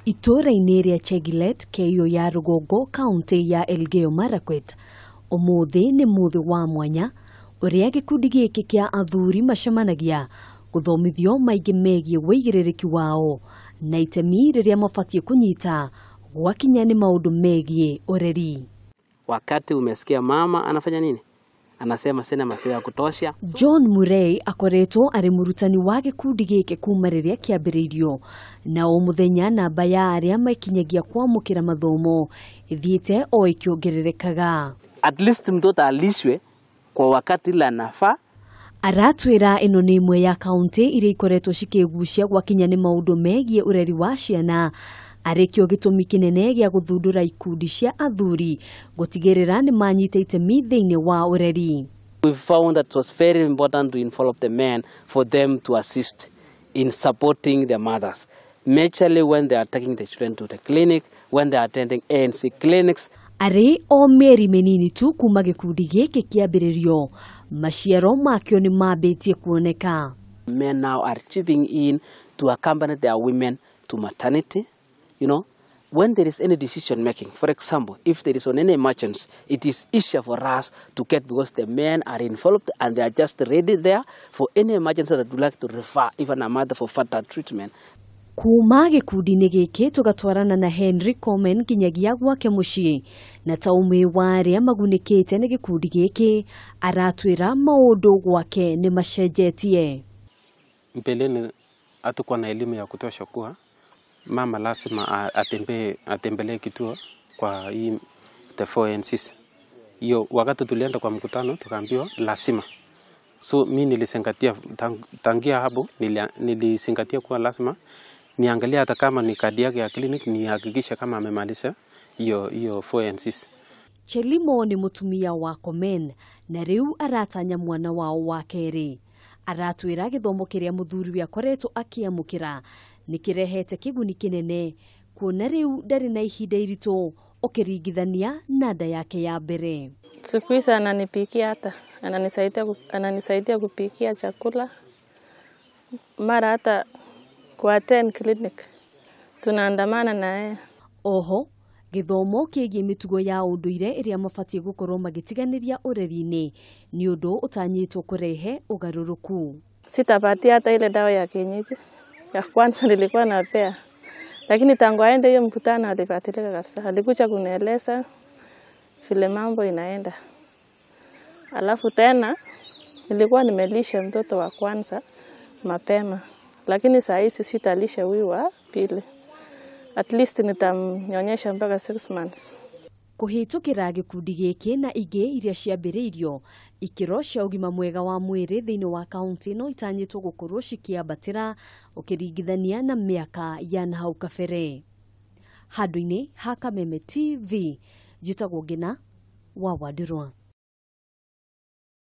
Itũũra-inĩ rĩa Chegilet, Keiyo ya rũgongo, kaunti ya Elgeyo Marakwet, ũmũthĩ nĩ mũthĩ wa mwanya ũrĩa gĩkundi gĩkĩ kĩa athuri macemanagia gũthomithio maingĩ megiĩ wĩigĩrĩrĩki wao na itemi rĩrĩa mabatiĩ kũnyita gwakinya nĩ maũndũ megiĩ ũreri. Wakati umesikia mama anafanya nini? Anasema sina maziwa ya kutosha. John Murray akoretwo arĩ mũrutani wa gĩkundi gĩkĩ kuma rĩrĩa kĩambĩrĩirio, na o mũthenya namba ya arĩa mekinyagia kwamũkĩra mathomo ĩthiĩte o ĩkĩongererekaga. At least mtoto alishwe kwa wakati ile anafaa. Aratwĩra ĩno nĩ ĩmwe ya kaunti iria ikoretwo cikĩgucia gwakinya nĩ maũndũ megiĩ ũreri wa ciana, arĩkĩo gĩtũmi kĩnene gĩa gũthundũra ikundi cia athuri gũtigĩrĩra nĩ manyita itemi thĩinĩ wa ũreri. We found that it was very important to involve the men for them to assist in supporting their mothers, majorly when they are taking the children to the clinic, when they are attending ANC clinics. Arĩ o mĩeri mĩnini tu kuma gĩkundi gĩkĩ kĩambĩrĩrio, maciaro makĩo nĩ mambĩtie kuoneka. Men now are chipping in to accompany their women to maternity. You know, when there is any decision making, for example, if there is on any emergency, it is easier for us to get because the men are involved and they are just ready there for any emergency that we like to refer even a mother for further treatment. Kuma gĩkundi-inĩ gĩkĩ tũgatwarana na Henry Komen nginyagia gwake mũciĩ, na ta ũmwe wa arĩa magunĩkĩte nĩ gĩkundi gĩkĩ aratwĩra maũndũ gwake nĩ macenjetie. Mbeleni hatukuwa na elimu ya kutosha kuwa mama lazima atembelee kituo kwa hii the 4 NCs. Hiyo wakati tulienda kwa mkutano tukaambiwa lazima. So mi nilizingatia tangia hapo nilizingatia kuwa lazima niangalie hata kama ni kadi yake ya clinic, nihakikishe kama amemaliza hiyo 4 NCs. Chelimo nĩ mũtumia wa Komen na rĩu aratanya mwana wao wa kerĩ. Aratwĩra gĩthomo kĩrĩa mũthuriwe akoretwo akĩamũkĩra nĩ kĩrehete kĩguni kĩnene, kuona rĩu ndarĩ na ihinda iritũ ũkĩringithania na nda yake ya mbere. Siku hizi ananipikia, hata ananisaidia kupikia chakula, mara hata kuattend clinic tunaandamana na yeye. Oho gĩthomo kĩgiĩ mĩtugo ya ũndũire ĩrĩa mabatiĩ gũkorwo magĩtiganĩria ũreri-inĩ nĩ ũndũ ũtanyĩtwo kũrehe ũgarũrũku. Sitapatia hata ile dawa ya kienyeji ya kwanza nilikuwa napea, lakini tangu aende hiyo mkutano alibadilika kabisa. Alikuja kunieleza vile mambo inaenda. Alafu tena nilikuwa nimelisha mtoto wa kwanza mapema, lakini saa hizi sitalisha huyu wa pili. At least nitamnyonyesha mpaka 6 months. Kũhĩtũkĩra gĩkundi gĩkĩ na ingĩ iria ciambĩrĩirio, ikĩro cia ũgima mwega wa mwĩrĩ thĩinĩ wa kaunti no itanyĩtwo gũkorwo cikĩambatĩra ũkĩringithania na mĩaka ya nahau kabere. Handũ-inĩ ha Kameme TV, njĩtagwo Ngina wa Wandirwa.